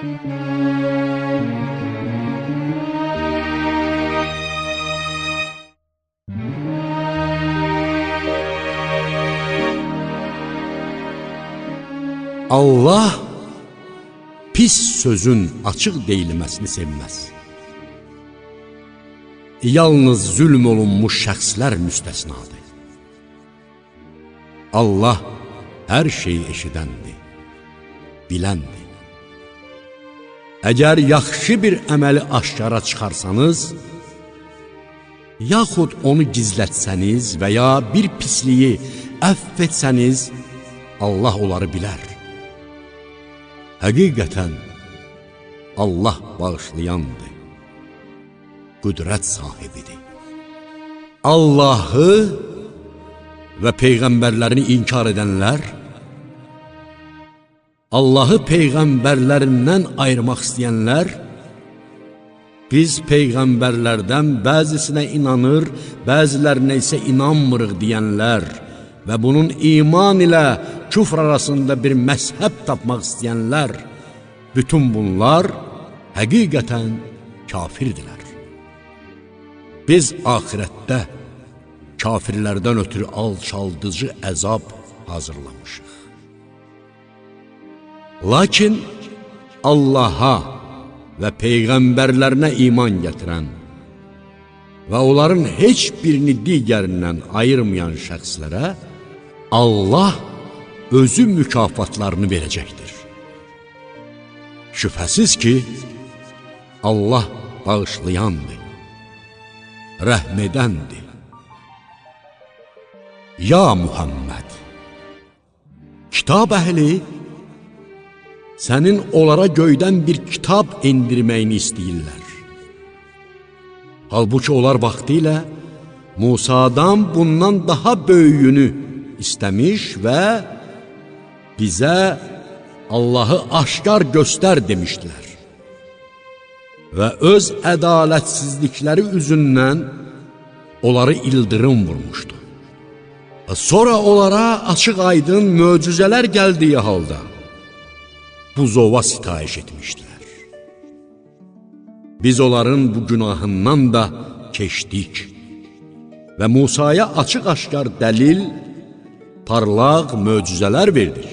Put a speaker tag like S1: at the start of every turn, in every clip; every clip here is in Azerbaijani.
S1: Allah pis sözün açıq deyilməsini sevməz. Yalnız zülm olunmuş şəxslər müstəsnadır. Allah hər şeyi eşidəndir, biləndir. Əgər yaxşı bir əməli aşkara çıxarsanız, yaxud onu gizlətsəniz və ya bir pisliyi əfv etsəniz, Allah onları bilər. Həqiqətən Allah bağışlayandır, qüdrət sahibidir. Allahı və peyğəmbərlərini inkar edənlər, Allahı peyğəmbərlərindən ayırmaq istəyənlər, biz peyğəmbərlərdən bəzisinə inanır, bəzilərinə isə inanmırıq deyənlər və bunun iman ilə küfr arasında bir məzhəb tapmaq istəyənlər, bütün bunlar həqiqətən kafirdirlər. Biz axirətdə kafirlərdən ötürü alçaldıcı əzab hazırlamışıq. Lakin Allaha və peyğəmbərlərinə iman gətirən və onların heç birini digərindən ayırmayan şəxslərə Allah özü mükafatlarını verəcəkdir. Şübhəsiz ki, Allah bağışlayandır, rəhm edəndir. Ya Muhammed, kitab əhli sənin onlara göydən bir kitab endirməyini istəyirlər. Halbuki onlar vaxtilə Musadan bundan daha böyüyünü istəmiş və bizə Allahı aşkar göstər demişdilər. Və öz ədalətsizlikləri üzündən onları ildırım vurmuşdu. Sonra onlara açıq aydın möcüzələr gəldiyi halda buzova sitayiş etmişdilər. Biz onların bu günahından da keçdik və Musaya açıq-aşkar dəlil, parlaq möcüzələr verdik.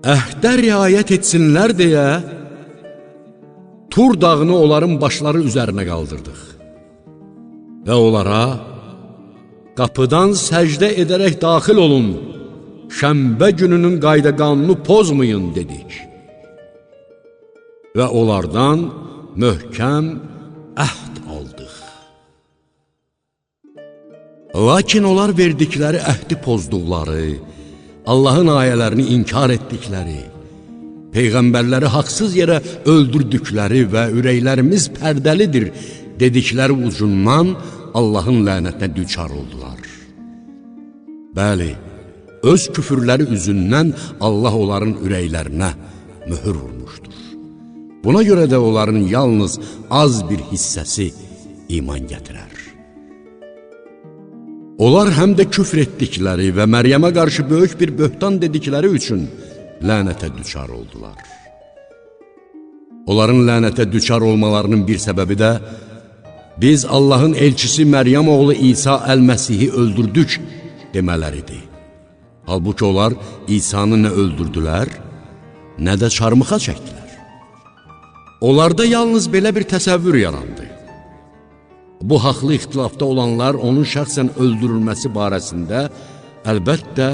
S1: Əhdə riayət etsinlər deyə Tur dağını onların başları üzərinə qaldırdıq və onlara qapıdan səcdə edərək daxil olun, şənbə gününün qayda qanunu pozmayın dedik. Və onlardan möhkəm əhd aldıq. Lakin onlar verdikləri əhdi pozduqları, Allahın ayələrini inkar etdikləri, peyğəmbərləri haqsız yerə öldürdükləri və ürəklərimiz pərdəlidir dedikləri ucundan Allahın lənətinə düçar oldular. Bəli, öz küfürləri üzündən Allah onların ürəklərinə möhür vurmuşdur. Buna görə də onların yalnız az bir hissəsi iman gətirər. Onlar həm də küfr etdikləri və Məryəmə qarşı böyük bir böhtan dedikləri üçün lənətə düçar oldular. Onların lənətə düçar olmalarının bir səbəbi də biz Allahın elçisi Məryəm oğlu İsa Əl-Məsihi öldürdük demələridir. Halbuki onlar İsa'nı nə öldürdülər, nə də çarmıxa çəkdilər. Onlarda yalnız belə bir təsəvvür yarandı. Bu haqlı ixtilafda olanlar onun şəxsən öldürülməsi barəsində əlbəttə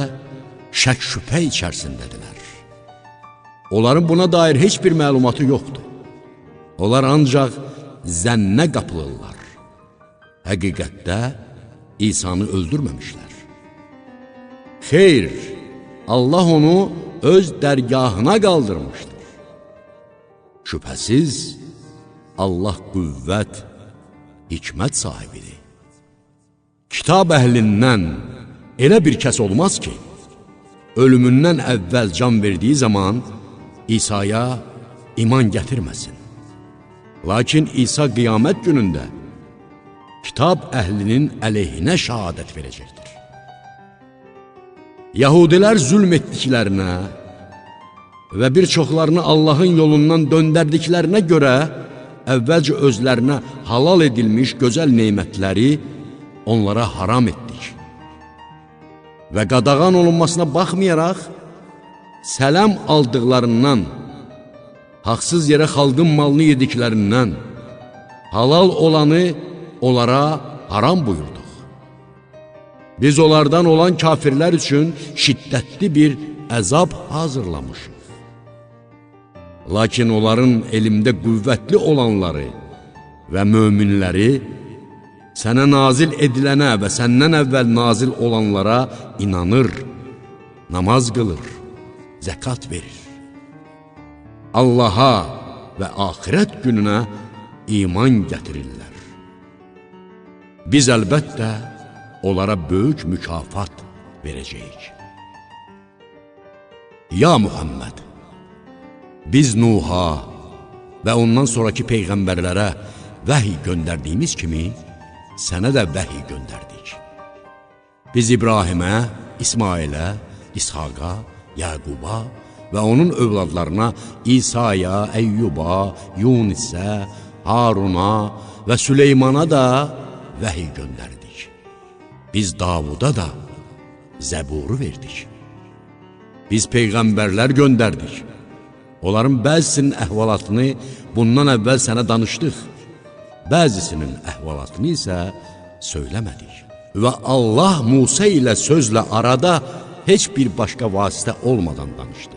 S1: şək-şübhə içərisindədirlər. Onların buna dair heç bir məlumatı yoxdur. Onlar ancaq zənnə qapılırlar. Həqiqətdə İsa'nı öldürməmişlər. Xeyr, Allah onu öz dərgahına qaldırmışdır. Şübhəsiz Allah qüvvət, hikmət sahibidir. Kitab əhlindən elə bir kəs olmaz ki, ölümündən əvvəl can verdiyi zaman İsa'ya iman gətirməsin. Lakin İsa qiyamət günündə kitab əhlinin əleyhinə şəhadət verəcəkdir. Yahudilər zülm etdiklərinə Və bir çoxlarını Allahın yolundan döndərdiklərinə görə əvvəlcə özlərinə halal edilmiş gözəl nemətləri onlara haram etdik. Və qadağan olunmasına baxmayaraq, sələm aldıqlarından, haqsız yerə xalqın malını yediklərindən, halal olanı onlara haram buyurduq. Biz onlardan olan kafirlər üçün şiddətli bir əzab hazırlamışıq. Lakin onların elmdə qüvvətli olanları və möminləri sənə nazil edilənə və səndən əvvəl nazil olanlara inanır, namaz qılır, zəkat verir. Allaha və axirət gününə iman gətirirlər. Biz əlbəttə onlara böyük mükafat verəcəyik. Ya Muhammed! Biz Nuh'a və ondan sonraki peyğəmbərlərə vəhiy göndərdiyimiz kimi sənə də vəhiy göndərdik. Biz İbrahimə, İsmailə, İshaqa, Yaquba və onun övladlarına İsa'ya, Əyyuba, Yunisə, Haruna və Süleymana da vəhiy göndərdik. Biz Davuda da Zəburu verdik. Biz peyğəmbərlər göndərdik. Onların bəzisinin əhvalatını bundan əvvəl sənə danışdıq. Bəzisinin əhvalatını isə söyləmədik. Və Allah Musa ilə sözlə arada heç bir başqa vasitə olmadan danışdı.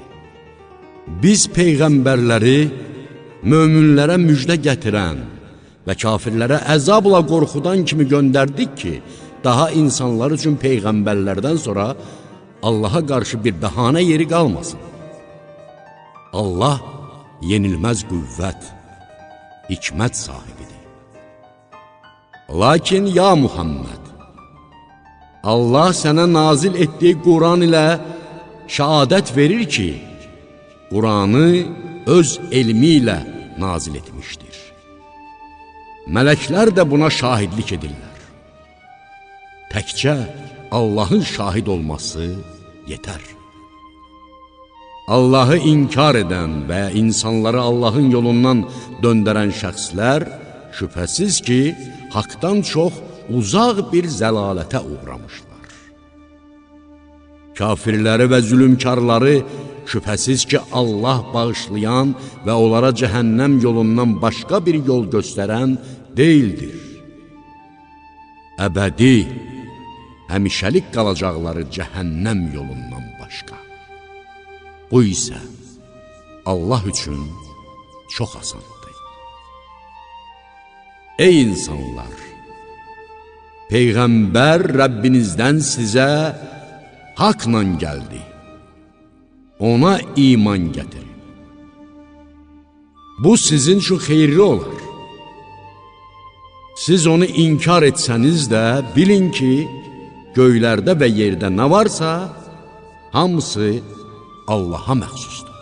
S1: Biz peyğəmbərləri möminlərə müjdə gətirən və kafirlərə əzabla qorxudan kimi göndərdik ki, daha insanlar üçün peyğəmbərlərdən sonra Allaha qarşı bir bəhanə yeri qalmasın. Allah yenilməz qüvvət, hikmət sahibidir. Lakin ya Muhammed, Allah sənə nazil etdiyi Quran ilə şəhadət verir ki, Quranı öz elmi ilə nazil etmişdir. Mələklər də buna şahidlik edirlər. Təkcə Allahın şahid olması yetər. Allahı inkar edən və insanları Allahın yolundan döndərən şəxslər şübhəsiz ki, haqdan çox uzaq bir zəlalətə uğramışlar. Kafirləri və zülümkarları şübhəsiz ki, Allah bağışlayan və onlara cəhənnəm yolundan başqa bir yol göstərən deyildir. Əbədi, həmişəlik qalacaqları cəhənnəm yolundan başqa. Bu isə Allah üçün çox asandır. Ey insanlar! Peyğəmbər Rəbbinizdən sizə haqla gəldi. Ona iman gətirin. Bu sizin üçün xeyirli olar. Siz onu inkar etsəniz də bilin ki, göylərdə və yerdə nə varsa, hamısı Allaha məxsusdur.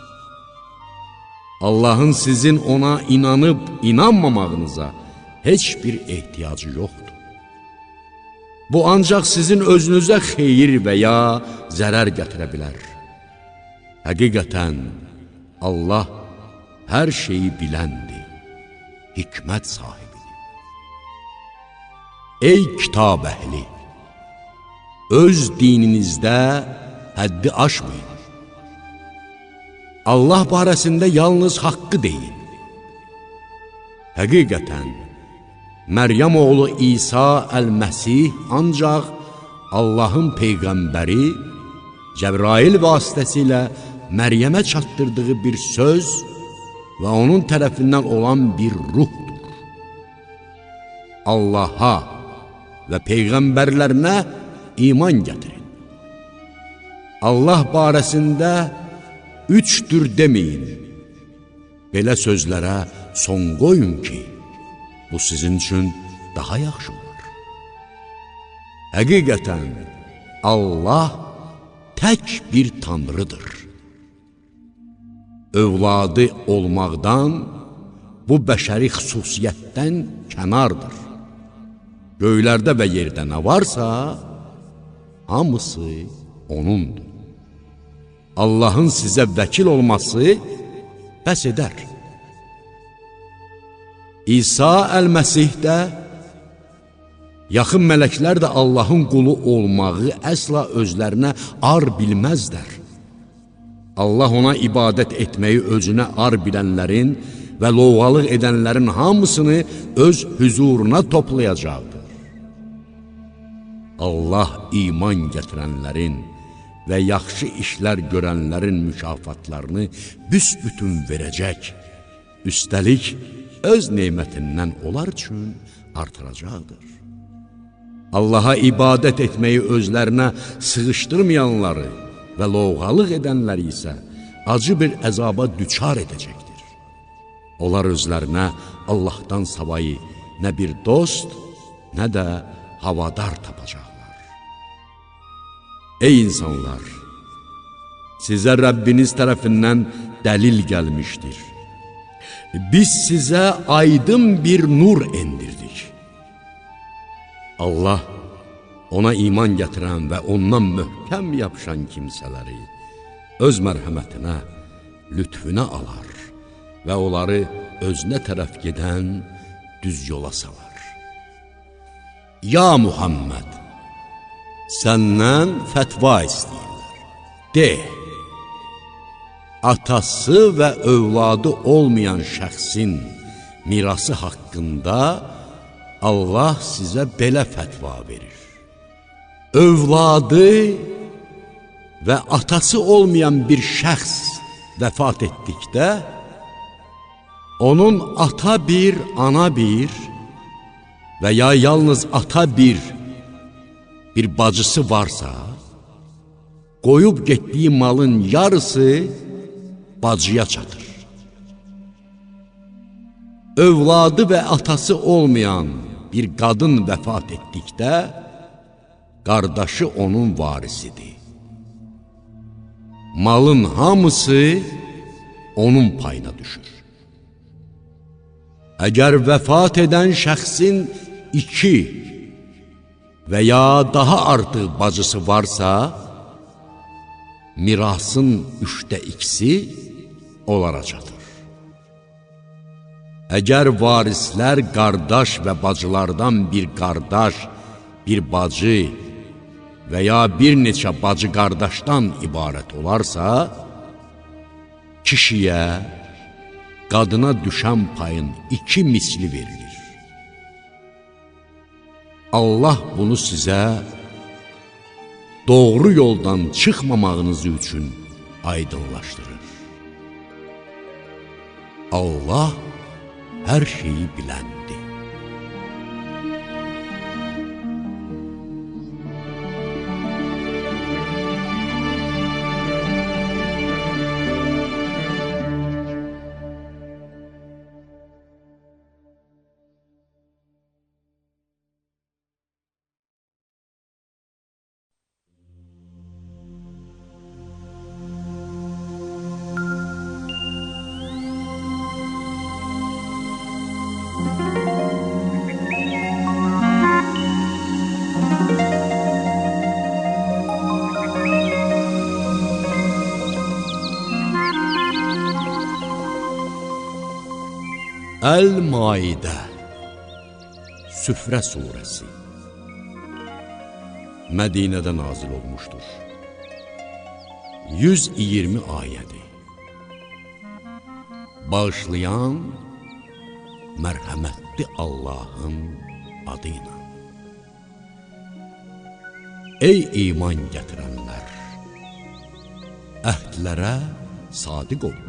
S1: Allahın sizin ona inanıb inanmamağınıza heç bir ehtiyacı yoxdur. Bu ancaq sizin özünüzə xeyir və ya zərər gətirə bilər. Həqiqətən Allah hər şeyi biləndir, hikmət sahibidir. Ey kitab əhli! Öz dininizdə həddi aşmayın. Allah barəsində yalnız haqqı deyin. Həqiqətən, Məryəm oğlu İsa əl-Məsih ancaq Allahın peyğəmbəri Cəbrail vasitəsilə Məryəmə çatdırdığı bir söz və onun tərəfindən olan bir ruhdur. Allaha və peyğəmbərlərinə iman gətirin. Allah barəsində üçdür deməyin. Belə sözlərə son qoyun ki, bu sizin üçün daha yaxşı olar. Həqiqətən Allah tək bir tanrıdır. Övladı olmaqdan, bu bəşəri xüsusiyyətdən kənardır. Göylərdə və yerdə nə varsa, hamısı O'nundur. Allahın sizə vəkil olması bəs edər. İsa Əl-Məsih də, yaxın mələklər də Allahın qulu olmağı əsla özlərinə ar bilməzlər. Allah ona ibadət etməyi özünə ar bilənlərin və lovğalıq edənlərin hamısını öz hüzuruna toplayacaqdır. Allah iman gətirənlərin və yaxşı işlər görənlərin mükafatlarını büsbütün verəcək. Üstəlik, öz nemətindən onlar üçün artıracaqdır. Allaha ibadət etməyi özlərinə sığışdırmayanları və lovğalıq edənləri isə acı bir əzaba düçar edəcəkdir. Onlar özlərinə Allahdan savayı nə bir dost, nə də havadar tapacaqlar. Ey insanlar! Sizə Rəbbiniz tərəfindən dəlil gəlmişdir. Biz sizə aydın bir nur endirdik. Allah ona iman gətirən və ondan möhkəm yapışan kimsələri öz mərhəmətinə, lütfünə alar və onları özünə tərəf gedən düz yola salar. Ya Muhammed, səndən fətva istəyirlər. De, atası və övladı olmayan şəxsin mirası haqqında Allah sizə belə fətva verir. Övladı və atası olmayan bir şəxs vəfat etdikdə, onun ata bir, ana bir və ya yalnız ata bir bacısı varsa, qoyub getdiyi malın yarısı bacıya çatır. Övladı və atası olmayan bir qadın vəfat etdikdə, qardaşı onun varisidir. Malın hamısı onun payına düşür. Əgər vəfat edən şəxsin 2 və ya daha artıq bacısı varsa, mirasın 2/3 onlara çatır. Əgər varislər qardaş və bacılardan bir qardaş, bir bacı və ya bir neçə bacı qardaşdan ibarət olarsa, kişiyə, qadına düşən payın 2 misli verilir. Allah bunu sizə doğru yoldan çıxmamağınız üçün aydınlaşdırır. Allah hər şeyi biləndir. Əl-Maidə, Süfrə surəsi Mədinədə nazil olmuşdur. 120 ayədir. Bağışlayan, mərhəmətli Allahın adı ilə. Ey iman gətirənlər! Əhdlərə sadiq olun.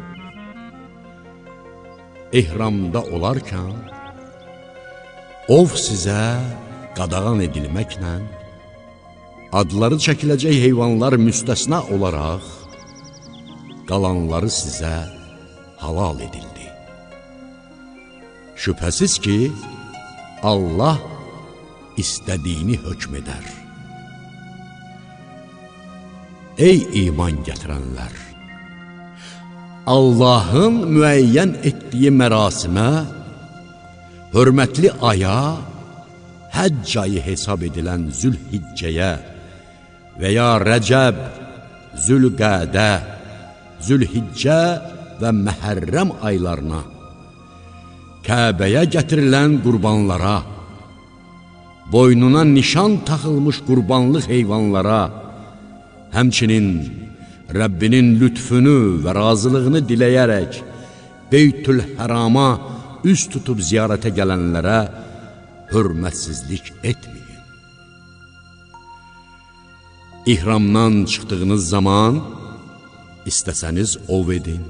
S1: Ehramda olarkən, ov sizə qadağan edilməklə, adları çəkiləcək heyvanlar müstəsna olaraq, qalanları sizə halal edildi. Şübhəsiz ki, Allah istədiyini hökm edər. Ey iman gətirənlər! Allahın müəyyən etdiyi mərasimə, hörmətli aya, həcc ayı hesab edilən Zülhiccəyə və ya Rəcəb, Zülqədə, Zülhiccə və Məhərrəm aylarına, Kəbəyə gətirilən qurbanlara, boynuna nişan taxılmış qurbanlıq heyvanlara, həmçinin Rəbbinin lütfünü və razılığını diləyərək Beytül Hərama üz tutub ziyarətə gələnlərə hörmətsizlik etməyin. İhramdan çıxdığınız zaman istəsəniz ov edin.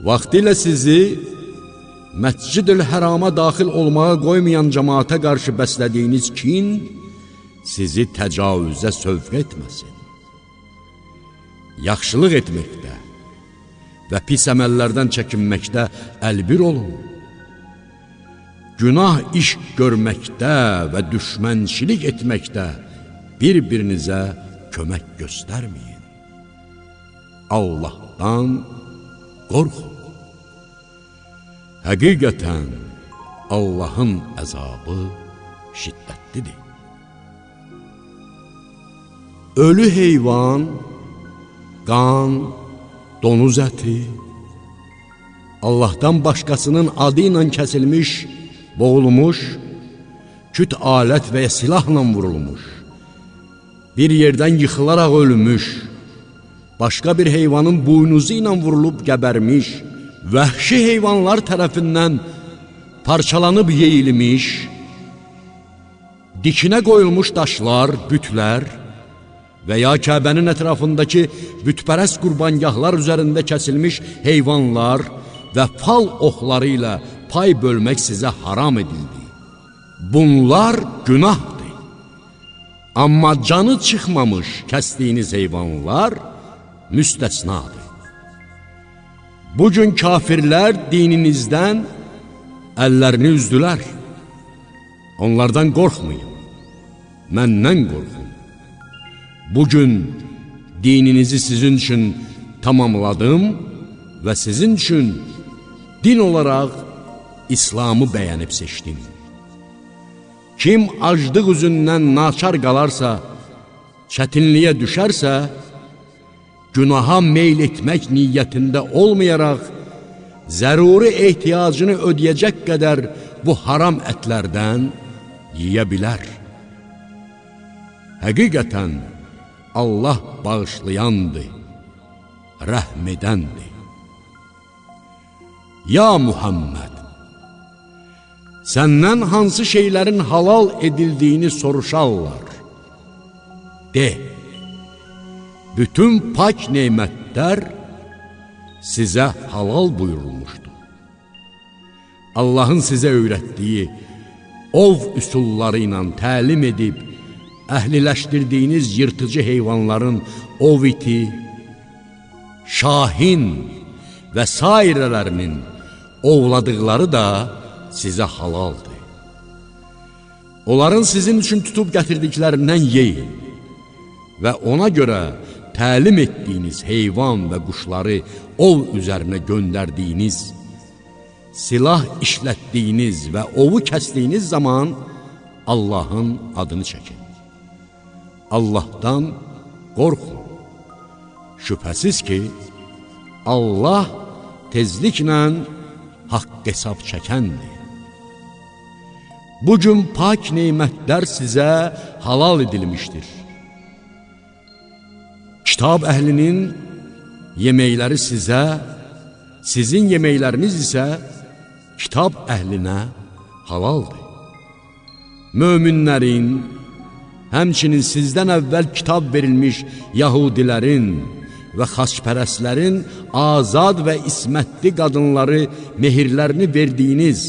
S1: Vaxtilə sizi Məscid-ül Hərama daxil olmağa qoymayan cəmaata qarşı bəslədiyiniz kin sizi təcavüzə sövq etməsin. Yaxşılıq etməkdə və pis əməllərdən çəkinməkdə əlbir olun. Günah iş görməkdə və düşmənçilik etməkdə bir-birinizə kömək göstərməyin. Allahdan qorxun. Həqiqətən Allahın əzabı şiddətlidir. Ölü heyvan, qan, donuz əti, Allahdan başqasının adı ilə kəsilmiş, boğulmuş, küt alət və ya silahla vurulmuş, bir yerdən yıxılaraq ölmüş, başqa bir heyvanın buynuzu ilə vurulub gəbərmiş, vəhşi heyvanlar tərəfindən parçalanıb yeyilmiş, dikinə qoyulmuş daşlar, bütlər və ya Kəbənin ətrafındakı bütpərəst qurbangahlar üzərində kəsilmiş heyvanlar və fal oxları ilə pay bölmək sizə haram edildi. Bunlar günahdır. Amma canı çıxmamış kəsdiyiniz heyvanlar müstəsnadır. Bugün kafirlər dininizdən əllərini üzdülər. Onlardan qorxmayın, məndən qorxun. Bugün dininizi sizin üçün tamamladım və sizin üçün din olaraq İslamı bəyənib seçdim. Kim aclıq üzündən naçar qalarsa, çətinliyə düşərsə, günaha meyl etmək niyyətində olmayaraq, zəruri ehtiyacını ödəyəcək qədər bu haram ətlərdən yiyə bilər. Həqiqətən Allah bağışlayandır, rəhm edəndir. Ya Muhammed, səndən hansı şeylərin halal edildiyini soruşarlar. De, bütün pak nemətlər sizə halal buyurulmuşdur. Allahın sizə öyrətdiyi ov üsulları ilə təlim edib, əhliləşdirdiyiniz yırtıcı heyvanların ov iti, şahin və sairələrinin ovladıqları da sizə halaldır. Onların sizin üçün tutub gətirdiklərindən yeyin və ona görə təlim etdiyiniz heyvan və quşları ov üzərinə göndərdiyiniz, silah işlətdiyiniz və ovu kəsdiyiniz zaman Allahın adını çəkin. Allahdan qorxun. Şübhəsiz ki, Allah tezliklə haqq hesab çəkəndir. Bugün pak nemətlər sizə halal edilmişdir. Kitab əhlinin yeməkləri sizə, sizin yeməkləriniz isə kitab əhlinə halaldır. Möminlərin, həmçinin sizdən əvvəl kitab verilmiş Yahudilərin və xaçpərəstlərin azad və ismətli qadınları mehirlərini verdiyiniz,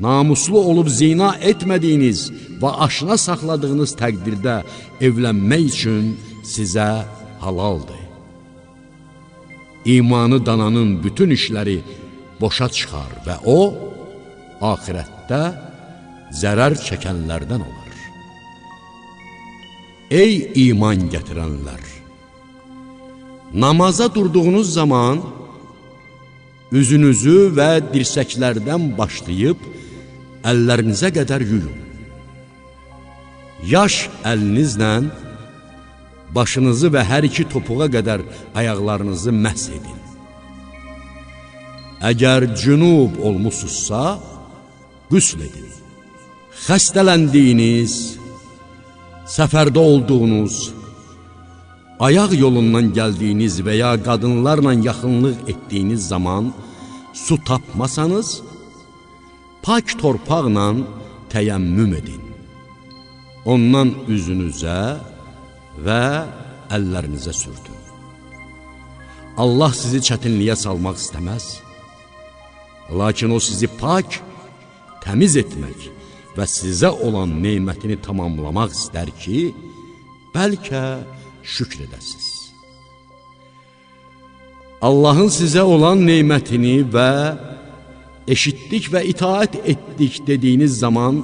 S1: namuslu olub zina etmədiyiniz və aşına saxladığınız təqdirdə evlənmək üçün sizə halaldır. İmanı dananın bütün işləri boşa çıxar və o, axirətdə zərər çəkənlərdən olar. Ey iman gətirənlər! Namaza durduğunuz zaman üzünüzü və dirsəklərdən başlayıb əllərinizə qədər yuyun. Yaş əlinizlə Başınızı və hər iki topuğa qədər ayaqlarınızı məhs edin. Əgər cünub olmusunuzsa, qüsl edin. Xəstələndiyiniz, səfərdə olduğunuz, ayaq yolundan gəldiyiniz və ya qadınlarla yaxınlıq etdiyiniz zaman su tapmasanız, pak torpaqla təyəmmüm edin. Ondan üzünüzə və əllərinizə sürtün. Allah sizi çətinliyə salmaq istəməz. Lakin o sizi pak, təmiz etmək və sizə olan nemətini tamamlamaq istər ki, bəlkə şükr edəsiniz. Allahın sizə olan nemətini və eşitdik və itaat etdik dediyiniz zaman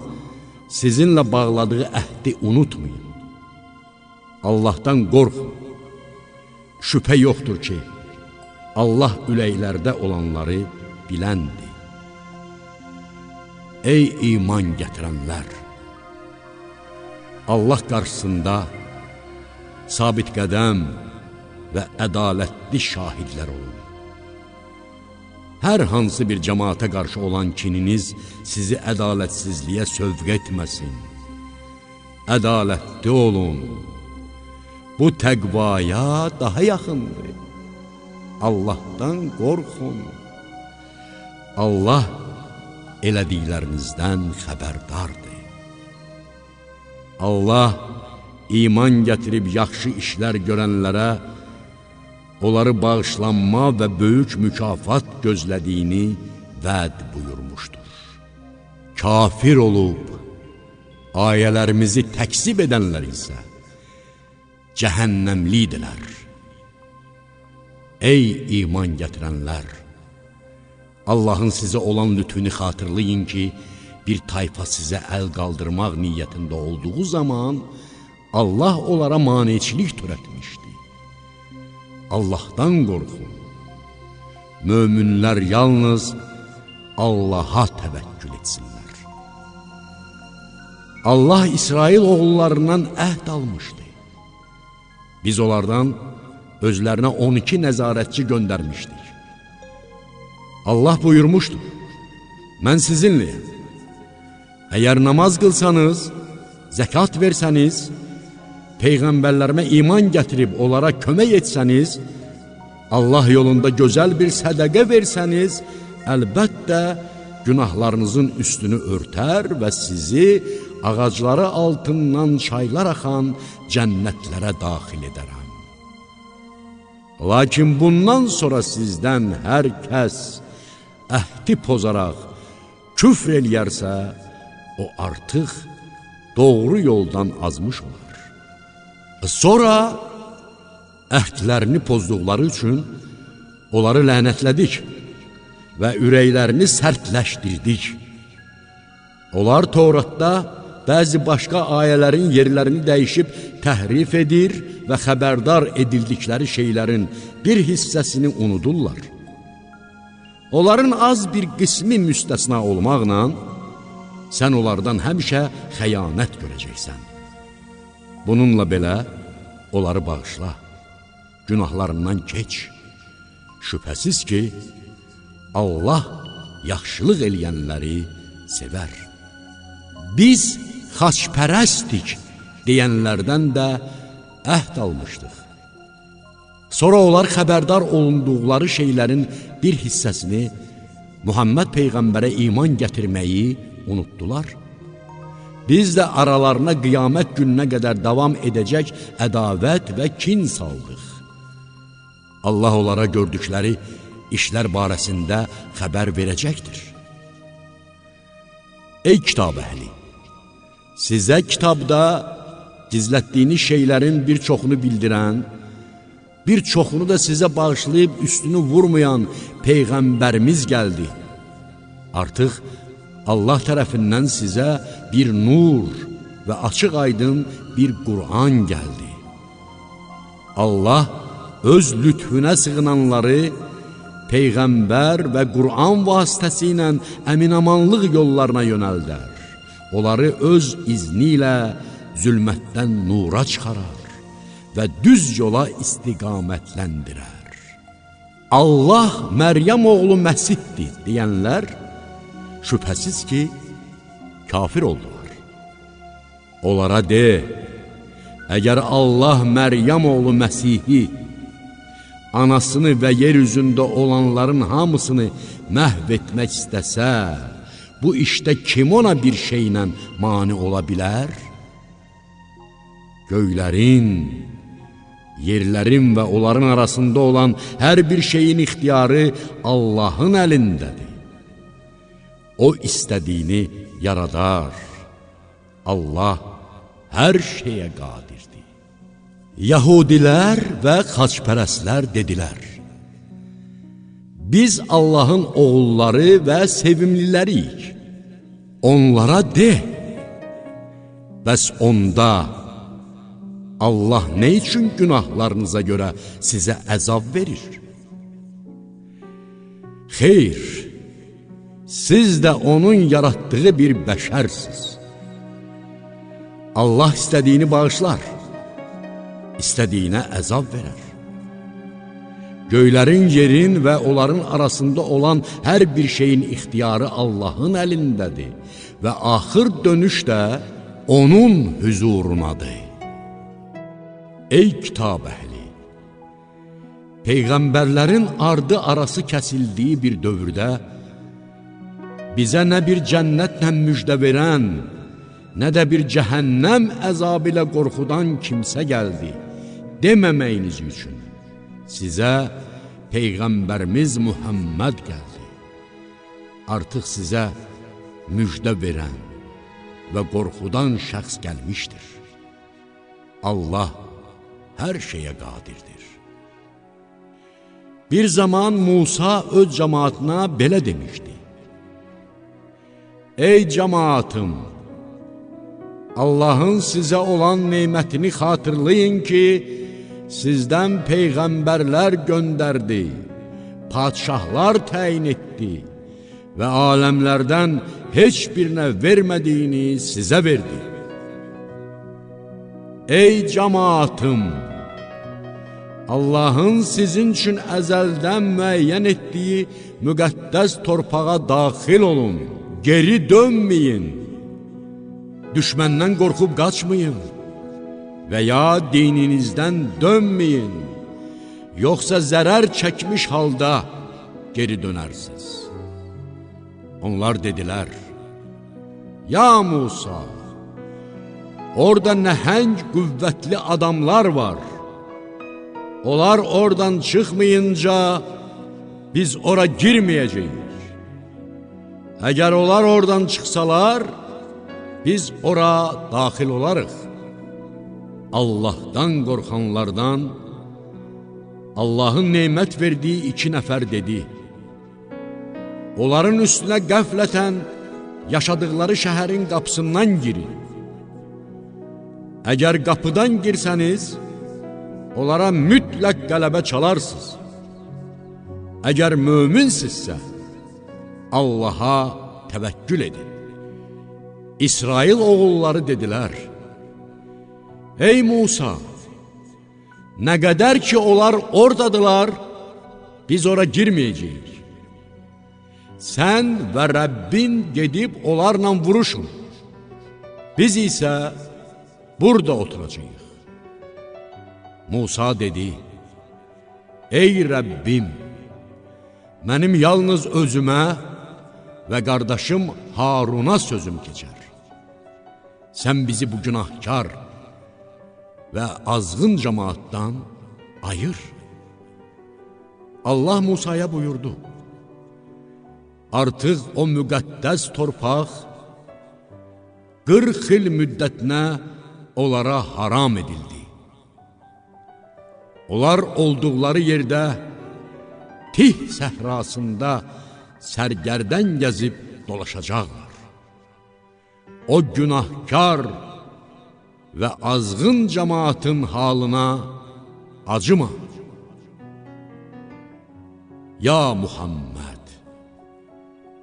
S1: sizinlə bağladığı əhdi unutmayın. Allahdan qorxun. Şübhə yoxdur ki, Allah ürəklərdə olanları biləndir. Ey iman gətirənlər! Allah qarşısında sabit qədəm və ədalətli şahidlər olun. Hər hansı bir cəmaata qarşı olan kininiz sizi ədalətsizliyə sövq etməsin. Ədalətli olun. Bu təqvaya daha yaxındır. Allahdan qorxun. Allah elədiklərinizdən xəbərdardır. Allah iman gətirib yaxşı işlər görənlərə onları bağışlanma və böyük mükafat gözlədiyini vəd buyurmuşdur. Kafir olub ayələrimizi təksib edənlər isə cəhənnəmlidirlər. Ey iman gətirənlər! Allahın sizə olan lütfünü xatırlayın ki, bir tayfa sizə əl qaldırmaq niyyətində olduğu zaman Allah onlara maneçilik törətmişdi. Allahdan qorxun. Möminlər yalnız Allaha təvəkkül etsinlər. Allah İsrail oğullarından əhd almışdı. Biz onlardan özlərinə 12 nəzarətçi göndərmişdik. Allah buyurmuşdur, mən sizinləyəm. Əgər namaz qılsanız, zəkat versəniz, peyğəmbərlərimə iman gətirib onlara kömək etsəniz, Allah yolunda gözəl bir sədəqə versəniz, əlbəttə günahlarınızın üstünü örtər və sizi ağacları altından çaylar axan cənnətlərə daxil edərəm. Lakin bundan sonra sizdən hər kəs əhdi pozaraq küfr eləyərsə, o artıq doğru yoldan azmış olar. Sonra əhdlərini pozduqları üçün onları lənətlədik və ürəklərini sərtləşdirdik. Onlar Tövratda bəzi başqa ayələrin yerlərini dəyişib təhrif edir və xəbərdar edildikləri şeylərin bir hissəsini unudurlar. Onların az bir qismi müstəsna olmaqla sən onlardan həmişə xəyanət görəcəksən. Bununla belə onları bağışla, günahlarından keç. Şübhəsiz ki, Allah yaxşılıq eləyənləri sevər. Biz xaçpərəstik deyənlərdən də əhd almışdıq. Sonra onlar xəbərdar olunduqları şeylərin bir hissəsini Muhammed Peyğəmbərə iman gətirməyi unutdular. Biz də aralarına qiyamət gününə qədər davam edəcək ədavət və kin saldıq. Allah onlara gördükləri işlər barəsində xəbər verəcəkdir. Ey kitab əhli! Sizə kitabda gizlətdiyiniz şeylərin bir çoxunu bildirən, bir çoxunu da sizə bağışlayıb üstünü vurmayan Peyğəmbərimiz gəldi. Artıq Allah tərəfindən sizə bir nur və açıq aydın bir Qur'an gəldi. Allah öz lütfünə sığınanları Peyğəmbər və Qur'an vasitəsilə əminamanlıq yollarına yönəldər. Onları öz izni ilə zülmətdən nura çıxarar və düz yola istiqamətləndirər. Allah Məryəm oğlu Məsihdir deyənlər şübhəsiz ki, kafir oldular. Onlara de, əgər Allah Məryəm oğlu Məsihi, anasını və yer üzündə olanların hamısını məhv etmək istəsə, bu işdə kim ona bir şeylə mane ola bilər? Göylərin, yerlərin və onların arasında olan hər bir şeyin ixtiyarı Allahın əlindədir. O istədiyini yaradar. Allah hər şeyə qadirdir. Yahudilər və xaçpərəstlər dedilər: Biz Allahın oğulları və sevimliləriyik. Onlara de, bəs onda Allah nə üçün günahlarınıza görə sizə əzab verir? Xeyr, siz də onun yaratdığı bir bəşərsiz. Allah istədiyini bağışlar, istədiyinə əzab verər. Göylərin, yerin və onların arasında olan hər bir şeyin ixtiyarı Allahın əlindədir və axır dönüş də onun hüzurunadır. Ey kitab əhli! Peyğəmbərlərin ardı arası kəsildiyi bir dövrdə bizə nə bir cənnətlə müjdə verən, nə də bir cəhənnəm əzabı ilə qorxudan kimsə gəldi deməməyiniz üçün sizə Peyğəmbərimiz Muhammed gəldi. Artıq sizə müjdə verən və qorxudan şəxs gəlmişdir. Allah hər şeyə qadirdir. Bir zaman Musa öz cəmaatına belə demişdi: Ey cəmaatım! Allahın sizə olan nemətini xatırlayın ki, sizdən peyğəmbərlər göndərdi, padşahlar təyin etdi və aləmlərdən heç birinə vermədiyini sizə verdi. Ey cəmaatım! Allahın sizin üçün əzəldən müəyyən etdiyi müqəddəs torpağa daxil olun, geri dönməyin, düşməndən qorxub qaçmayın və ya dininizdən dönməyin, yoxsa zərər çəkmiş halda geri dönərsiniz. Onlar dedilər: Ya Musa, orada nəhəng qüvvətli adamlar var. Onlar oradan çıxmayınca biz ora girməyəcəyik. Əgər onlar oradan çıxsalar, biz ora daxil olarıq. Allahdan qorxanlardan Allahın nemət verdiyi iki nəfər dedi: Onların üstünə qəflətən yaşadıqları şəhərin qapısından girin. Əgər qapıdan girsəniz, onlara mütləq qələbə çalarsınız. Əgər möminsinizsə, Allaha təvəkkül edin. İsrail oğulları dedilər: Ey Musa, nə qədər ki onlar oradadılar, biz ora girməyəcəyik. Sən və Rəbbin gedib onlarla vuruşun. Biz isə burada oturacağıq. Musa dedi: Ey Rəbbim, mənim yalnız özümə və qardaşım Haruna sözüm keçər. Sən bizi bu günahkar və azğın cemaatdan ayır. Allah Musaya buyurdu: Artıq o müqəddəs torpaq 40 il müddətinə onlara haram edildi. Onlar olduqları yerdə Tih səhrasında sərgərdən gəzib dolaşacaqlar. O günahkar və azğın cemaatın halına acıma. Ya Muhammed,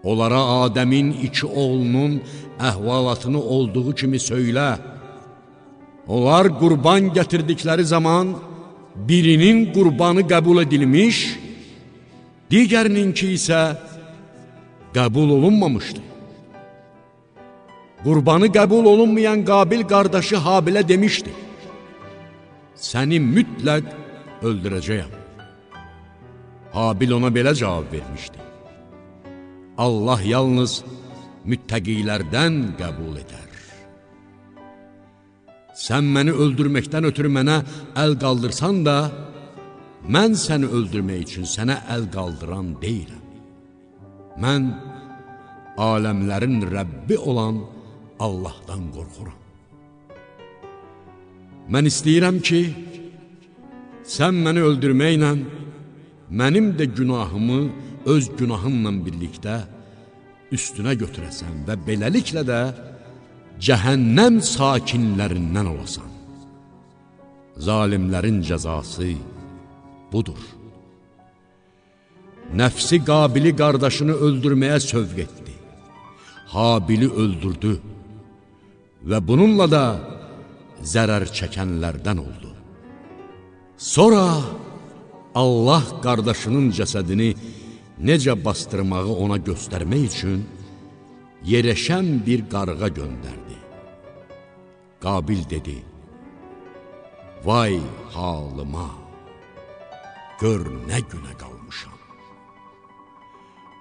S1: onlara Adəmin iki oğlunun əhvalatını olduğu kimi söylə. Onlar qurban gətirdikləri zaman birinin qurbanı qəbul edilmiş, digərininki isə qəbul olunmamışdı. Qurbanı qəbul olunmayan Qabil qardaşı Habilə demişdi: "Səni mütləq öldürəcəyəm." Habil ona belə cavab vermişdi: "Allah yalnız müttəqilərdən qəbul edər. Sən məni öldürməkdən ötürü mənə əl qaldırsan da, mən səni öldürmək üçün sənə əl qaldıran deyiləm. Mən aləmlərin Rəbbi olan Allahdan qorxuram. Mən istəyirəm ki, sən məni öldürməklə mənim də günahımı öz günahınla birlikdə üstünə götürəsən və beləliklə də cəhənnəm sakinlərindən olasan. Zalimlərin cəzası budur." Nəfsi Qabili qardaşını öldürməyə sövq etdi. Habili öldürdü və bununla da zərər çəkənlərdən oldu. Sonra Allah qardaşının cəsədini necə bastırmağı ona göstərmək üçün yerəşən bir qarğa göndərdi. Qabil dedi: "Vay halıma, gör nə günə qalmışam.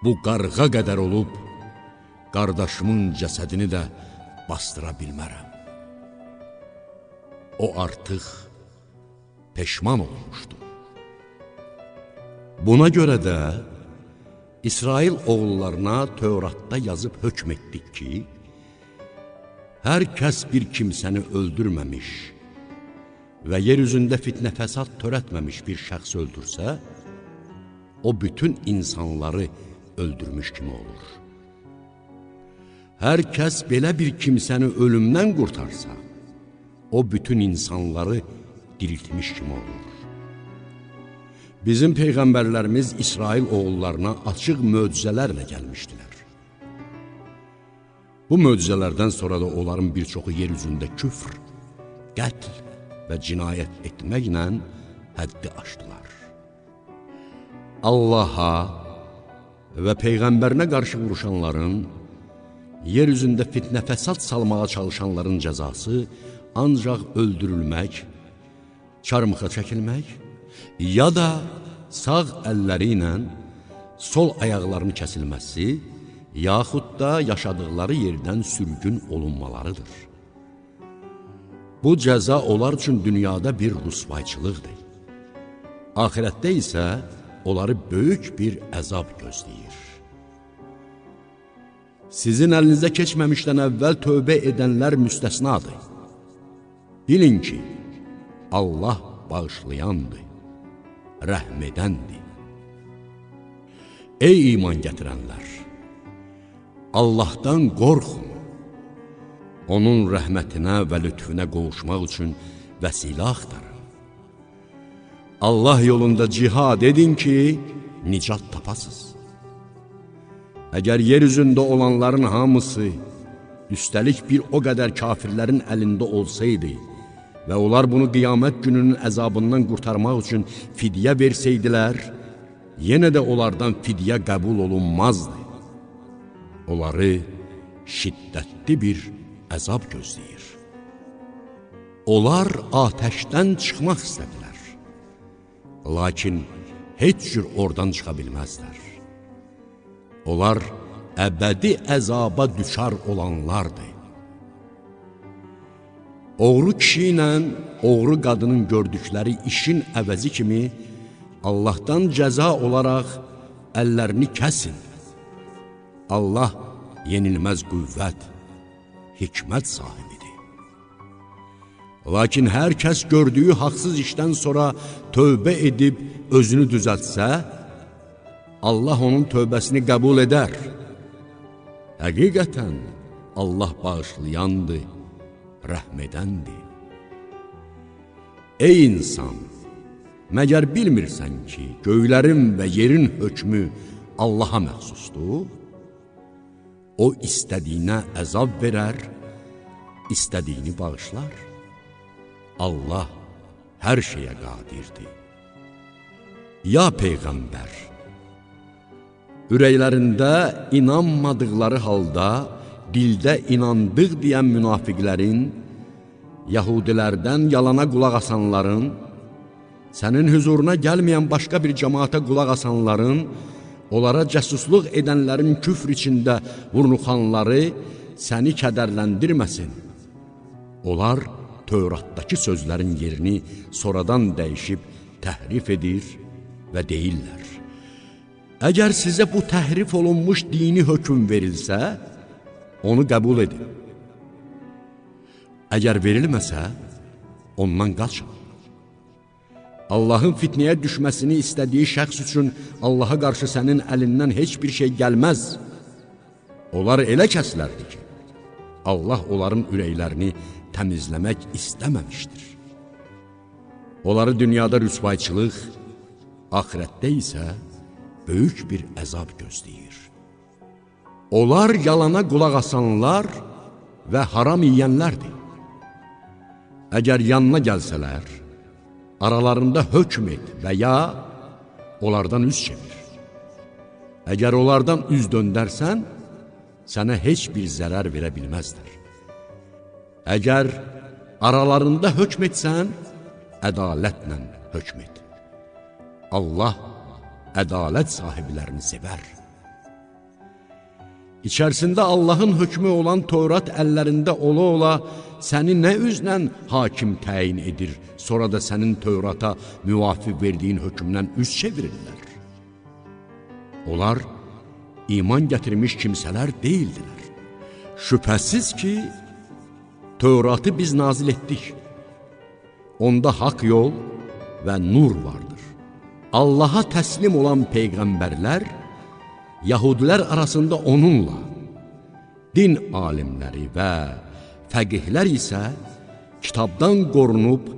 S1: Bu qarğa qədər olub, qardaşımın cəsədini də bastıra bilmərəm." O artıq peşman olmuşdu. Buna görə də İsrail oğullarına Tövratda yazıb hökm etdik ki, hər kəs bir kimsəni öldürməmiş və yer üzündə fitnə fəsad törətməmiş bir şəxs öldürsə, o bütün insanları öldürmüş kimi olur. Hər kəs belə bir kimsəni ölümdən qurtarsa, o bütün insanları diriltmiş kimi olur. Bizim peyğəmbərlərimiz İsrail oğullarına açıq möcüzələrlə gəlmişdilər. Bu möcüzələrdən sonra da onların bir çoxu yer üzündə küfr, qətl və cinayət etməklə həddi aşdılar. Allaha və peyğəmbərinə qarşı vuruşanların, yer üzündə fitnə fəsad salmağa çalışanların cəzası ancaq öldürülmək, çarmıxa çəkilmək, ya da sağ əlləri ilə sol ayaqlarının kəsilməsi, yaxud da yaşadıqları yerdən sürgün olunmalarıdır. Bu cəza onlar üçün dünyada bir rüsvayçılıqdır. Axirətdə isə onları böyük bir əzab gözləyir. Sizin əlinizə keçməmişdən əvvəl tövbə edənlər müstəsnadır. Bilin ki, Allah bağışlayandır, rəhm edəndir. Ey iman gətirənlər! Allahdan qorxun. Onun rəhmətinə və lütfüne qovuşmaq üçün vəsilə axtarın. Allah yolunda cihad edin ki, nicat tapasız. Əgər yer üzündə olanların hamısı, üstəlik bir o qədər kafirlərin əlində olsaydı və onlar bunu qiyamət gününün əzabından qurtarmaq üçün fidyə versəydilər, yenə də onlardan fidyə qəbul olunmazdı. Onları şiddətli bir əzab gözləyir. Onlar atəşdən çıxmaq istədilər. Lakin heç cür oradan çıxa bilməzlər. Onlar əbədi əzaba düçar olanlardır. Oğru kişi ilə oğru qadının gördükləri işin əvəzi kimi Allahdan cəza olaraq əllərini kəsin. Allah yenilməz qüvvət, hikmət sahibidir. Lakin hər kəs gördüyü haqsız işdən sonra tövbə edib özünü düzəltsə, Allah onun tövbəsini qəbul edər. Həqiqətən Allah bağışlayandır, rəhm edəndir. Ey insan, məgər bilmirsən ki, göylərin və yerin hökmü Allaha məxsusdur? O istədiyinə əzab verər, istədiyini bağışlar. Allah hər şeyə qadirdir. Ya Peyğəmbər, ürəklərində inanmadıqları halda dildə inandıq deyən münafiqlərin, Yahudilərdən yalana qulaq asanların, sənin hüzuruna gəlməyən başqa bir cəmaata qulaq asanların, onlara cəsusluq edənlərin küfr içində vurnuxanları səni kədərləndirməsin. Onlar Tövratdakı sözlərin yerini sonradan dəyişib təhrif edir və deyirlər: Əgər sizə bu təhrif olunmuş dini hökm verilsə, onu qəbul edin. Əgər verilməsə, ondan qaçın. Allahın fitnəyə düşməsini istədiyi şəxs üçün Allaha qarşı sənin əlindən heç bir şey gəlməz. Onlar elə kəslərdir ki, Allah onların ürəklərini təmizləmək istəməmişdir. Onları dünyada rüsvayçılıq, axirətdə isə böyük bir əzab gözləyir. Onlar yalana qulaq asanlar və haram yiyənlərdir. Əgər yanına gəlsələr, aralarında hökm et və ya onlardan üz çevir. Əgər onlardan üz döndərsən, sənə heç bir zərər verə bilməzlər. Əgər aralarında hökm etsən, ədalətlə hökm et. Allah ədalət sahiblərini sevər. İçərisində Allahın hökmü olan Tövrat əllərində ola-ola səni nə üzlə hakim təyin edir, sonra da sənin Tövrata müvafiq verdiyin hökmdən üz çevirirlər. Onlar iman gətirmiş kimsələr deyildilər. Şübhəsiz ki, Tövratı biz nazil etdik. Onda haqq yol və nur vardır. Allaha təslim olan peyğəmbərlər, Yahudilər arasında onunla, din alimləri və fəqihlər isə kitabdan qorunub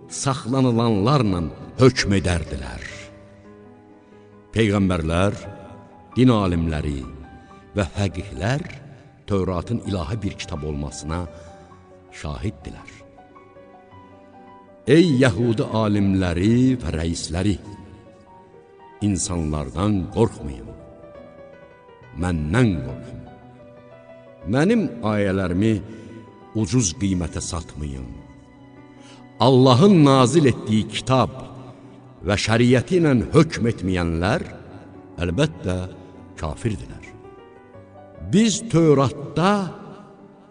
S1: saxlanılanlarla hökm edərdilər. Peyğəmbərlər, din alimləri və fəqihlər Tövratın ilahi bir kitab olmasına şahiddilər. Ey Yəhudi alimləri və rəisləri, insanlardan qorxmayın, məndən qorxun. Mənim ayələrimi ucuz qiymətə satmayın. Allahın nazil etdiyi kitab və şəriəti ilə hökm etməyənlər əlbəttə kafirdirlər. Biz Tövratda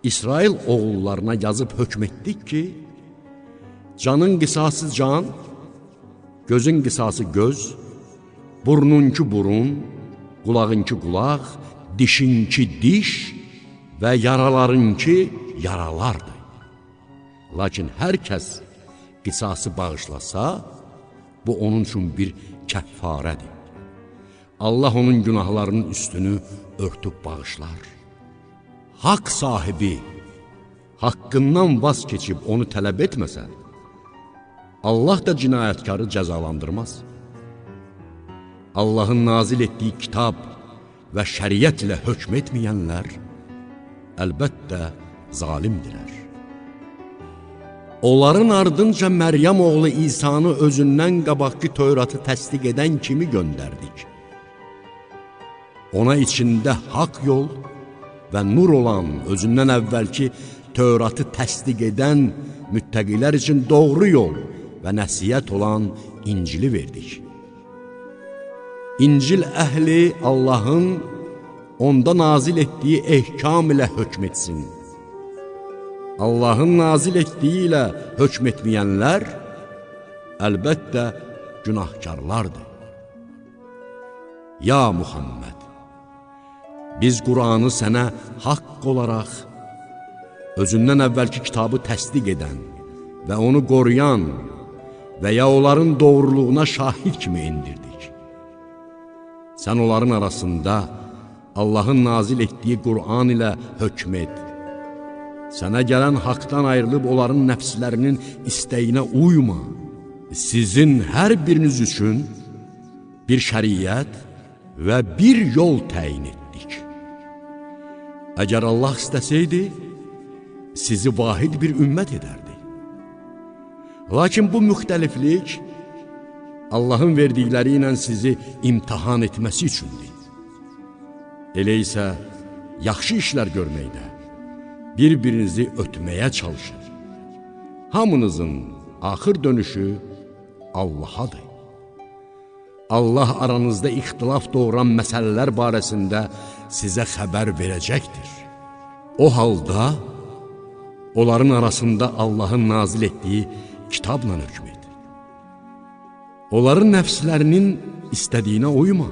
S1: İsrail oğullarına yazıb hökm etdik ki, canın qisası can, gözün qisası göz, burnunki burun, qulağınki qulaq, dişinki diş və yaralarınki yaralardır. Lakin hər kəs qisası bağışlasa, bu onun üçün bir kəffarədir. Allah onun günahlarının üstünü örtüb bağışlar. Haqq sahibi haqqından vaz keçib onu tələb etməsə, Allah da cinayətkarı cəzalandırmaz. Allahın nazil etdiyi kitab və şəriət ilə hökm etməyənlər əlbəttə zalimdirlər. Onların ardınca Məryəm oğlu İsa'nı özündən qabaqki Tövratı təsdiq edən kimi göndərdik. Ona içində haqq yol və nur olan özündən əvvəlki Tövratı təsdiq edən müttəqilər üçün doğru yol və nəsihət olan İncili verdik. İncil əhli Allahın onda nazil etdiyi ehkam ilə hökm etsin. Allahın nazil etdiyi ilə hökm etməyənlər əlbəttə günahkarlardır. Ya Muhammed, biz Qur'anı sənə haqq olaraq özündən əvvəlki kitabı təsdiq edən və onu qoruyan və ya onların doğruluğuna şahid kimi indirdik. Sən onların arasında Allahın nazil etdiyi Qur'an ilə hökm et. Sənə gələn haqdan ayrılıb onların nəfslərinin istəyinə uyma. Sizin hər biriniz üçün bir şəriət və bir yol təyin etdik. Əgər Allah istəsəydi, sizi vahid bir ümmət edərdi. Lakin bu müxtəliflik Allahın verdikləri ilə sizi imtahan etməsi üçündür. Elə isə yaxşı işlər görməkdə bir-birinizi ötməyə çalışın. Hamınızın axır dönüşü Allahadır. Allah aranızda ixtilaf doğuran məsələlər barəsində sizə xəbər verəcəkdir. O halda onların arasında Allahın nazil etdiyi kitabla hökm et. Onların nəfslərinin istədiyinə uyma.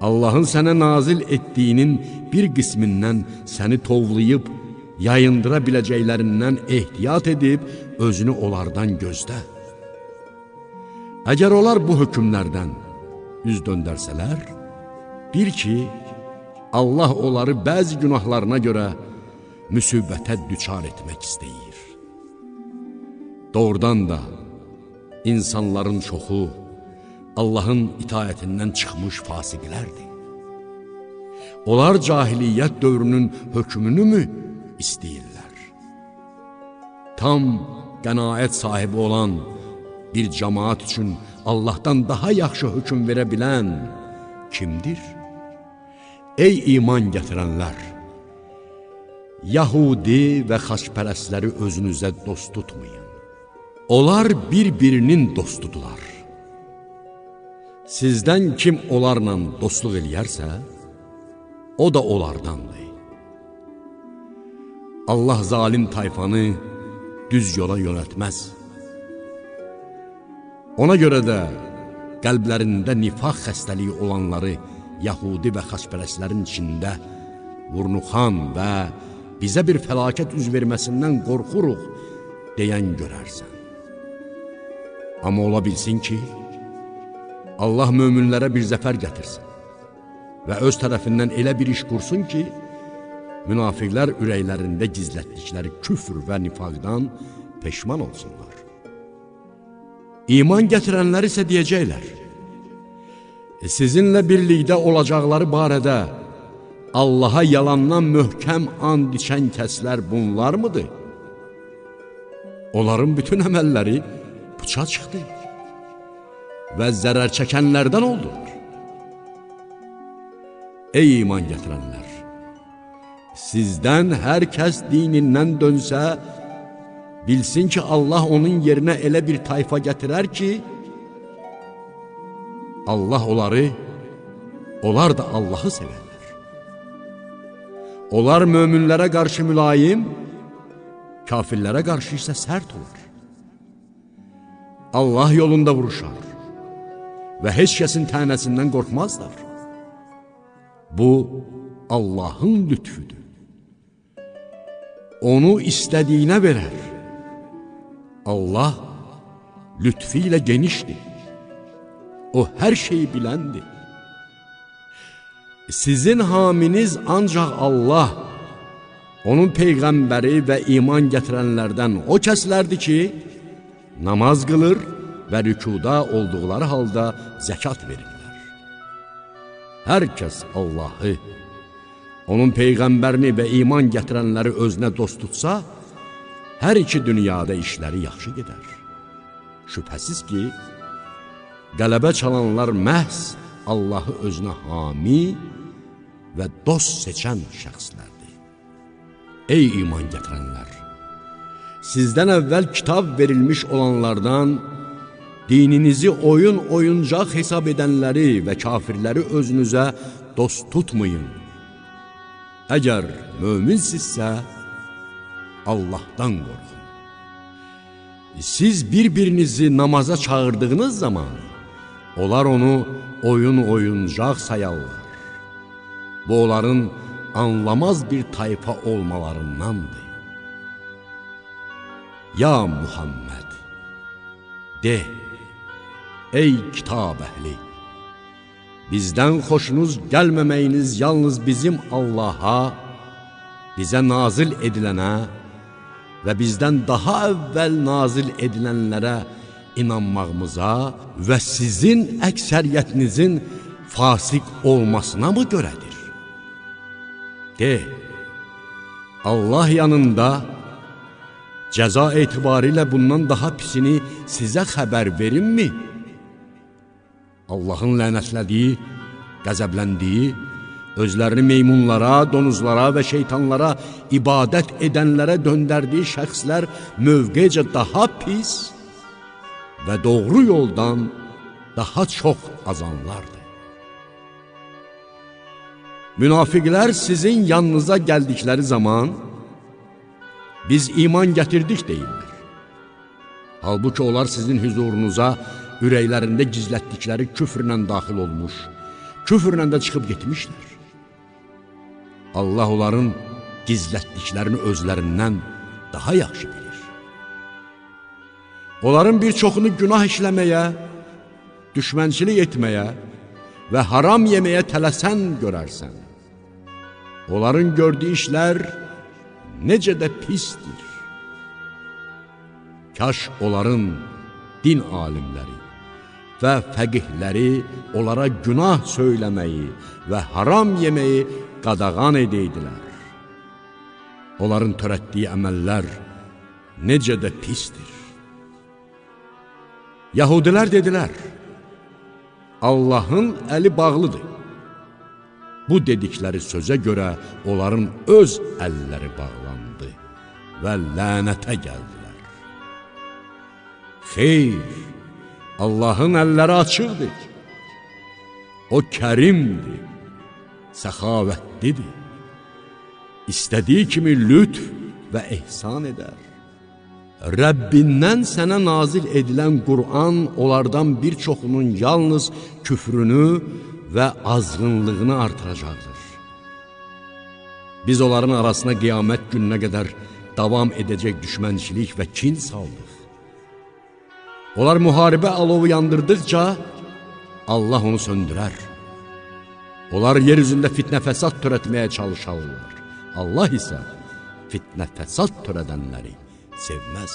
S1: Allahın sənə nazil etdiyinin bir qismindən səni tovlayıb yayındıra biləcəklərindən ehtiyat edib özünü onlardan gözlə. Əgər onlar bu hökmlərdən üz döndərsələr, bil ki, Allah onları bəzi günahlarına görə müsibətə düçar etmək istəyir. Doğrudan da insanların çoxu Allahın itaətindən çıxmış fasiqlərdir. Onlar cahiliyyət dövrünün hökmünü mü istəyirlər? Tam qənaət sahibi olan bir cemaat üçün Allahdan daha yaxşı hökm verə bilən kimdir? Ey iman gətirənlər! Yahudi və xaçpərəstləri özünüzə dost tutmayın. Onlar bir-birinin dostudular. Sizdən kim onlarla dostluq eləyərsə, o da onlardandır. Allah zalim tayfanı düz yola yönəltməz. Ona görə də qəlblərində nifaq xəstəliyi olanları Yahudi və xaçpərəstlərin içində vurnuxan və bizə bir fəlakət üz verməsindən qorxuruq deyən görərsən. Amma ola bilsin ki, Allah möminlərə bir zəfər gətirsin və öz tərəfindən elə bir iş qursun ki, münafiqlər ürəklərində gizlətdikləri küfr və nifaqdan peşman olsunlar. İman gətirənlər isə deyəcəklər, sizinlə birlikdə olacaqları barədə Allaha yalandan möhkəm and içən kəslər bunlar mıdır? Onların bütün əməlləri puça çıxdı və zərər çəkənlərdən oldular. Ey iman gətirənlər! Sizdən hər kəs dinindən dönsə, bilsin ki, Allah onun yerinə elə bir tayfa gətirər ki, Allah onları, onlar da Allahı sevərlər. Onlar möminlərə qarşı mülayim, kafirlərə qarşı isə sərt olar. Allah yolunda vuruşar və heç kəsin tənəsindən qorxmazlar. Bu, Allahın lütfüdür. Onu istədiyinə verər. Allah lütfü ilə genişdir. O hər şeyi biləndir. Sizin haminiz ancaq Allah, onun peyğəmbəri və iman gətirənlərdən o kəslərdir ki, namaz qılır və rükuda olduqları halda zəkat verirlər. Hər kəs Allahı, onun peyğəmbərini və iman gətirənləri özünə dost tutsa, hər iki dünyada işləri yaxşı gedər. Şübhəsiz ki, qələbə çalanlar məhz Allahı özünə hami və dost seçən şəxslərdir. Ey iman gətirənlər! Sizdən əvvəl kitab verilmiş olanlardan dininizi oyun oyuncaq hesab edənləri və kafirləri özünüzə dost tutmayın. Əgər möminsizsə, Allahdan qorxun. Siz bir-birinizi namaza çağırdığınız zaman, onlar onu oyun oyuncaq sayarlar. Bu, onların anlamaz bir tayfa olmalarındandır. Ya Muhammed, de, ey kitab əhli, bizdən xoşunuz gəlməməyiniz yalnız bizim Allaha, bizə nazil edilənə və bizdən daha əvvəl nazil edilənlərə inanmağımıza və sizin əksəriyyətinizin fasik olmasına mı görədir? De, Allah yanında Cəza etibarilə bundan daha pisini sizə xəbər verimmi? Allahın lənətlədiyi, qəzəbləndiyi, özlərini meymunlara, donuzlara və şeytanlara ibadət edənlərə döndərdiyi şəxslər mövqecə daha pis və doğru yoldan daha çox azanlardır. Münafiqlər sizin yanınıza gəldikləri zaman biz iman gətirdik deyirlər. Halbuki onlar sizin hüzurunuza ürəklərində gizlətdikləri küfrlə daxil olmuş, küfrlə də çıxıb getmişlər. Allah onların gizlətdiklərini özlərindən daha yaxşı bilir. Onların bir çoxunu günah işləməyə, düşmənçilik etməyə və haram yeməyə tələsən görərsən. Onların gördüyü işlər necə də pisdir. Kaş onların din alimləri və fəqihləri onlara günah söyləməyi və haram yeməyi qadağan edəydilər. Onların törətdiyi əməllər necə də pisdir. Yahudilər dedilər, Allahın əli bağlıdır. Bu dedikləri sözə görə onların öz əlləri bağlandı və lənətə gəldilər. Xeyr, Allahın əlləri açıqdır. O kərimdir, səxavətlidir. İstədiyi kimi lütf və ehsan edər. Rəbbindən sənə nazil edilən Qur'an onlardan bir çoxunun yalnız küfrünü və azğınlığını artıracaqdır. Biz onların arasına qiyamət gününə qədər davam edəcək düşmənçilik və kin saldıq. Onlar müharibə alovu yandırdıqca Allah onu söndürər. Onlar yer üzündə fitnə fəsad törətməyə çalışarlar. Allah isə fitnə fəsad törədənləri sevməz.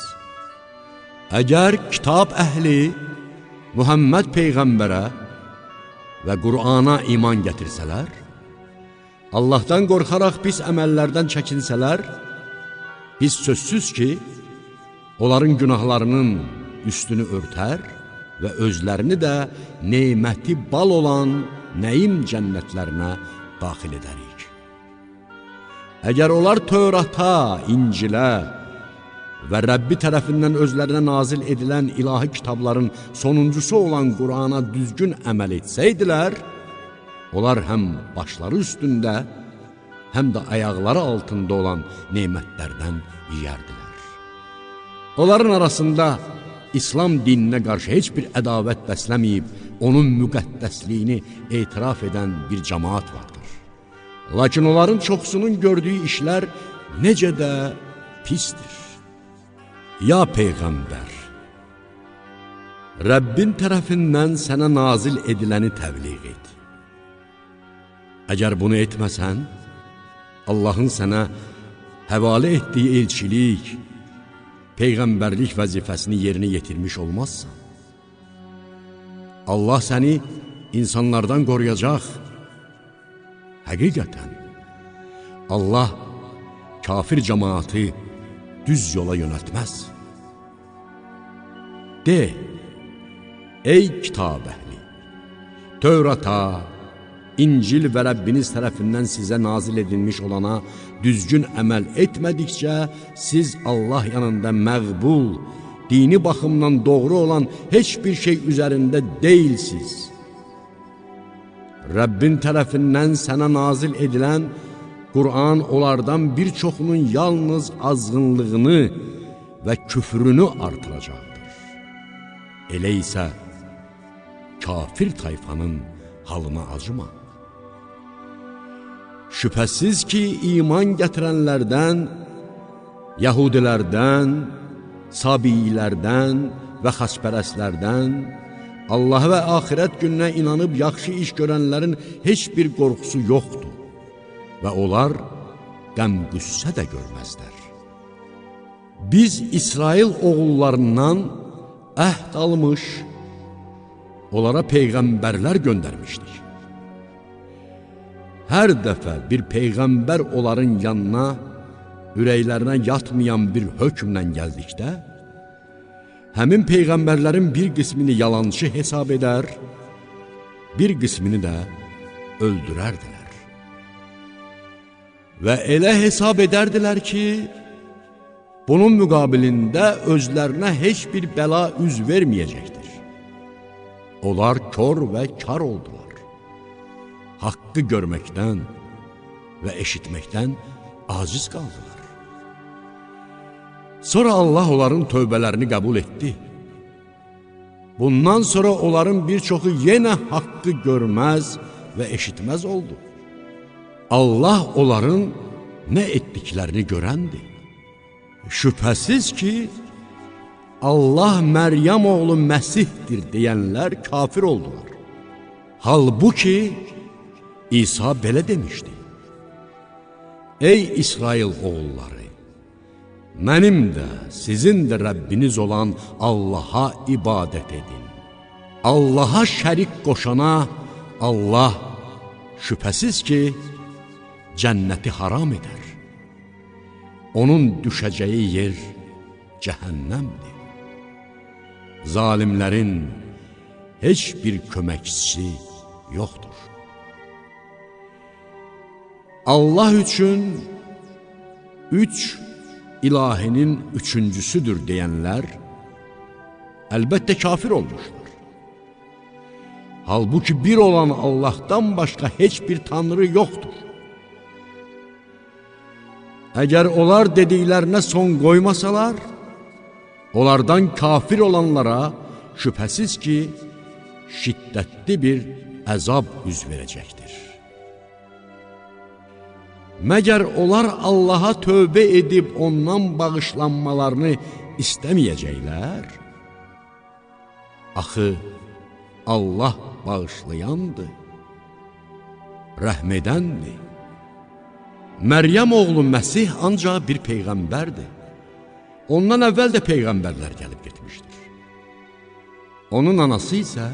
S1: Əgər kitab əhli Muhammed Peyğəmbərə və Qur'ana iman gətirsələr, Allahdan qorxaraq pis əməllərdən çəkinsələr, biz sözsüz ki, onların günahlarının üstünü örtər və özlərini də neməti bal olan nəyim cənnətlərinə daxil edərik. Əgər onlar Tövrata, İncilə və Rəbbi tərəfindən özlərinə nazil edilən ilahi kitabların sonuncusu olan Qur'ana düzgün əməl etsəydilər, onlar həm başları üstündə, həm də ayaqları altında olan nemətlərdən yeyərdilər. Onların arasında İslam dininə qarşı heç bir ədavət bəsləməyib, onun müqəddəsliyini etiraf edən bir cemaat vardır. Lakin onların çoxsunun gördüyü işlər necə də pisdir. Ya Peyğəmbər, Rəbbin tərəfindən sənə nazil ediləni təbliğ et. Əgər bunu etməsən, Allahın sənə həvalə etdiyi elçilik, peyğəmbərlik vəzifəsini yerinə yetirmiş olmazsan. Allah səni insanlardan qoruyacaq. Həqiqətən, Allah kafir cemaatı düz yola yönəltməz. De, ey kitab əhli, Tövrata, İncil və Rəbbiniz tərəfindən sizə nazil edilmiş olana düzgün əməl etmədikcə, siz Allah yanında məqbul, dini baxımdan doğru olan heç bir şey üzərində deyilsiz. Rəbbin tərəfindən sənə nazil edilən Qur'an onlardan bir çoxunun yalnız azğınlığını və küfrünü artıracaqdır. Elə isə kafir tayfanın halına acıma. Şübhəsiz ki, iman gətirənlərdən, Yahudilərdən, Sabiilərdən və xaçpərəstlərdən, Allaha və axirət gününə inanıb yaxşı iş görənlərin heç bir qorxusu yoxdur və onlar qəm-qüssə də görməzlər. Biz İsrail oğullarından əhd almış, onlara peyğəmbərlər göndərmişdik. Hər dəfə bir peyğəmbər onların yanına ürəklərinə yatmayan bir hökmlə gəldikdə, həmin peyğəmbərlərin bir qismini yalançı hesab edər, bir qismini də öldürərdilər. Və elə hesab edərdilər ki, bunun müqabilində özlərinə heç bir bəla üz verməyəcəkdir. Onlar kor və kar oldular. Haqqı görməkdən və eşitməkdən aciz qaldılar. Sonra Allah onların tövbələrini qəbul etdi. Bundan sonra onların bir çoxu yenə haqqı görməz və eşitməz oldu. Allah onların nə etdiklərini görəndir. Şübhəsiz ki, Allah Məryəm oğlu Məsihdir deyənlər kafir oldular. Halbuki İsa belə demişdi: Ey İsrail oğulları, mənim də sizin də Rəbbiniz olan Allaha ibadət edin. Allaha şərik qoşana Allah şübhəsiz ki, cənnəti haram edər. Onun düşəcəyi yer cəhənnəmdir. Zalimlərin heç bir köməkçisi yoxdur. Allah üçün üç ilahinin üçüncüsüdür deyənlər əlbəttə kafir olmuşlar. Halbuki bir olan Allah'tan başqa heç bir tanrı yoxdur. Əgər onlar dediklərinə son qoymasalar, onlardan kafir olanlara şübhəsiz ki, şiddətli bir əzab üz verəcəkdir. Məgər onlar Allaha tövbə edib ondan bağışlanmalarını istəməyəcəklər? Axı, Allah bağışlayandır, rəhm edəndir. Məryəm oğlu Məsih ancaq bir peyğəmbərdir. Ondan əvvəl də peyğəmbərlər gəlib getmişdir. Onun anası isə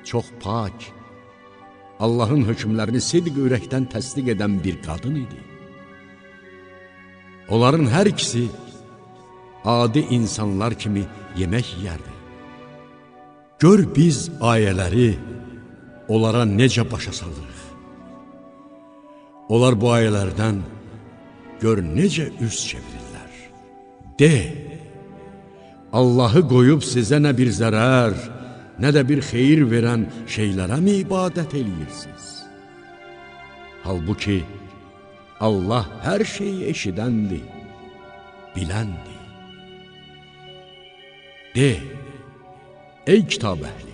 S1: çox pak, Allahın hökmlərini sidq ürəkdən təsdiq edən bir qadın idi. Onların hər ikisi adi insanlar kimi yemək yeyərdi. Gör biz ayələri onlara necə başa salırıq. Onlar bu ayələrdən gör necə üz çevirirlər. De, Allahı qoyub sizə nə bir zərər, nə də bir xeyir verən şeylərə mi ibadət eləyirsiniz? Halbuki Allah hər şeyi eşidəndir, biləndir. De, ey kitab əhli,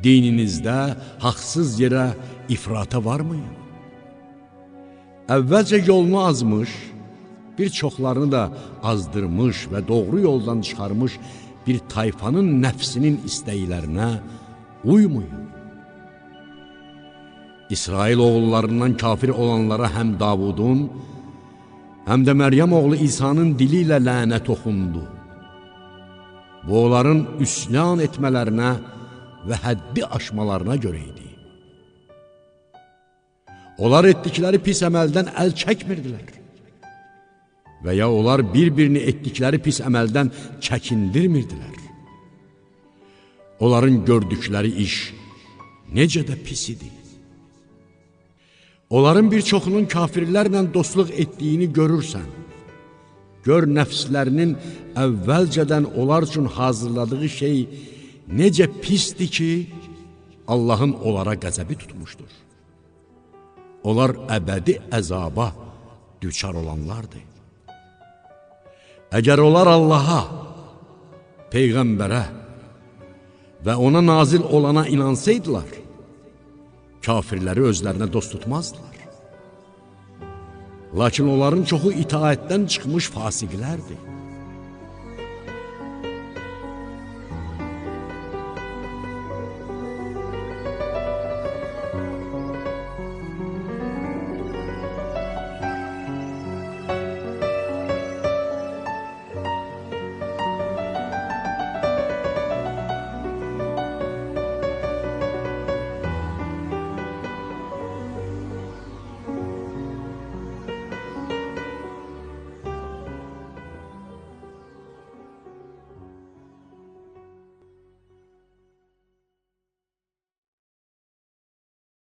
S1: dininizdə haqsız yerə ifrata varmayın. Əvvəlcə yolunu azmış, bir çoxlarını da azdırmış və doğru yoldan çıxarmış bir tayfanın nəfsinin istəklərinə uymayın. İsrail oğullarından kafir olanlara həm Davudun, həm də Məryəm oğlu İsa'nın dili ilə lənət oxundu. Bu, onların üsyan etmələrinə və həddi aşmalarına görə idi. Onlar etdikləri pis əməldən əl çəkmirdilər. Və ya onlar bir-birini etdikləri pis əməldən çəkindirmirdilər. Onların gördükləri iş necə də pis idi. Onların bir çoxunun kafirlərlə dostluq etdiyini görürsən. Gör nəfslərinin əvvəlcədən onlar üçün hazırladığı şey necə pisdir ki, Allahın onlara qəzəbi tutmuşdur. Onlar əbədi əzaba düçar olanlardır. Əgər onlar Allaha, Peyğəmbərə və ona nazil olana inansaydılar, kafirləri özlərinə dost tutmazdılar. Lakin onların çoxu itaətdən çıxmış fasiqlərdir.